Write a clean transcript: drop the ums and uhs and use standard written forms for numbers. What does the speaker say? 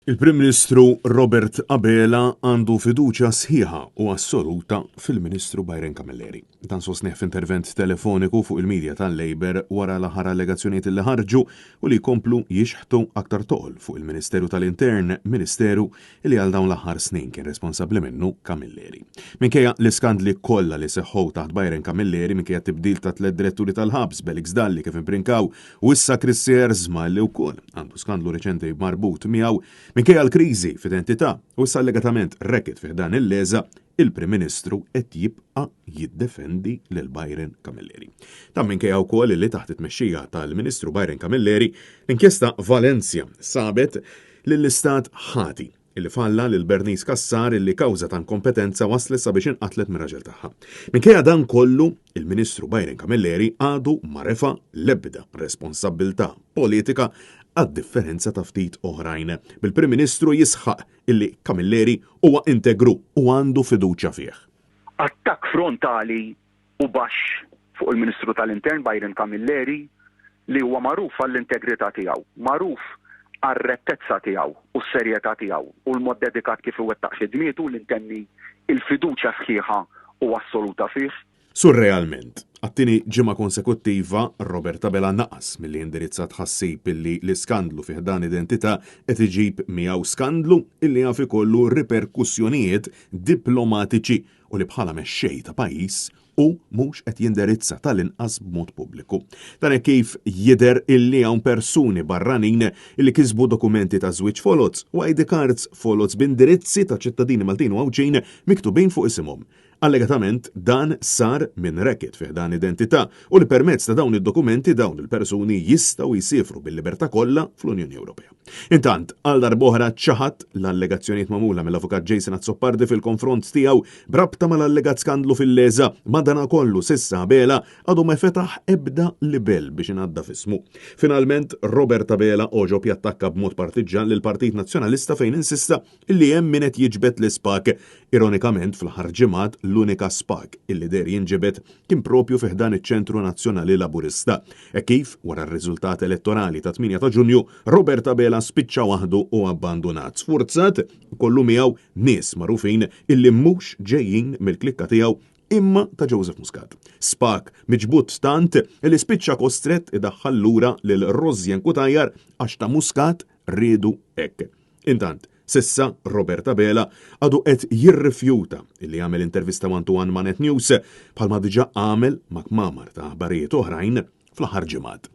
Il-Prim Ministru Robert Abela għandu fiduċja sħiħa u assoluta fil-Ministru Byron Camilleri. Dan sostnieh f'intervent telefoniku fuq il-media tal-Labour wara l-aħħar allegazzjonijiet li ħarġu u li jkomplu jixħtu aktar toqol fuq il-Ministeru tal-Intern, Ministeru li għal dawn l-aħħar snin kien responsabbli minnu Camilleri. Minkejja l-iskandli kollha li seħħu taħt Byron Camilleri, minkejja t-tibdil ta' tliet diretturi tal-ħabs, Belix Dalli, Kevin Brincau U issa Chris Sears ma li wkoll għandu skandlu reċenti marbut miegħu minkejja l-kriżi f'identità u issa allegatament racket fi ħdan il-LESA, il-Prim Ministru qed jibqa' jiddefendi lil Byron Camilleri. Dan minkejja wkoll li taħt it-tmexxija tal-Ministru Byron Camilleri, l-inkjesta Valencia sabet lill-Istat ħati illi falla lil Bernice Cassar illi kawża ta' inkompetenza waslet sabiex inqatlet mir-raġel tagħha. Minkejja dan kollu, il-Ministru Byron Camilleri għadu ma refa' l-ebda responsabbiltà politika għad-differenza ta' ftit oħrajn, bil-Prim Ministru jisħaq illi Camilleri huwa integru u għandu fiduċja fih. Attakk frontali u baxx fuq il-Ministru tal-Intern Byron Camilleri li huwa magħruf għall-integrità tiegħu, magħruf għar-rettezza tiegħu u s-serjetà tiegħu u l-mod dedikat kif iwettaq ħidmietu li ntenni l-fiduċja sħiħa u assoluta fih. Surrealment, għat-tieni ġimgħa konsekuttiva, Robert Abela naqas milli jindirizza tħassib illi l-iskandlu fi ħdan Identità qed iġib miegħu skandlu illi jaf ikollu riperkussjonijiet diplomatiċi u li bħala mexxej ta' pajjiż hu mhux qed jindirizza tal-inqas b'mod pubbliku. Dan hekk kif jidher illi hawn persuni barranin illi kisbu dokumenti ta' żwieġ foloz u ID cards foloz b'indirizzi ta' ċittadini Maltin u Għawdxin miktubin fuq isimhom. Allegatament dan sar minn racket fi ħdan Identità u li permezz ta' dawn id-dokumenti dawn il-persuni jistgħu jsiefru bil-libertà kollha fl-Unjoni Ewropea. Intant, għal darb'oħra ċaħad l-allegazzjonijiet magħmula mill-Avukat Jason Azzopardi fil-konfront tiegħu b'rabta mal-allegat skandlu fil-LESA, madanakollu s'issa Abela għadu ma fetaħ ebda libell biex inaddaf ismu. Finalment, Robert Abela għoġob jattakka b'mod partiġġan lill-Partit Nazzjonalista fejn insista illi hemm min qed jiġbed l-ispag. Ironikament, fl-aħħar ġimgħat l-unika spag illi deher jinġibed kien propju fi ħdan iċ-Ċentru Nazzjonali Laburista. Hekk kif, wara r-riżultat elettorali tat-8 ta' Ġunju, Robert Abela spiċċa waħdu u abbandunat, sfurzat ikollu miegħu nies magħrufin illi mhux ġejjin mill-klikka tiegħu imma ta' Joseph Muscat. Spak miġbud tant li spiċċa kostrett idaħħal lura lil Rosianne Cutajar għax ta' Muscat riedu hekk. Intant, s'issa Robert Abela għadu qed jirrifjuta li jagħmel intervista one-to-one ma' Net News bħalma diġà għamel ma' kmamar ta' aħbarijiet oħrajn fl-aħħar ġimgħat.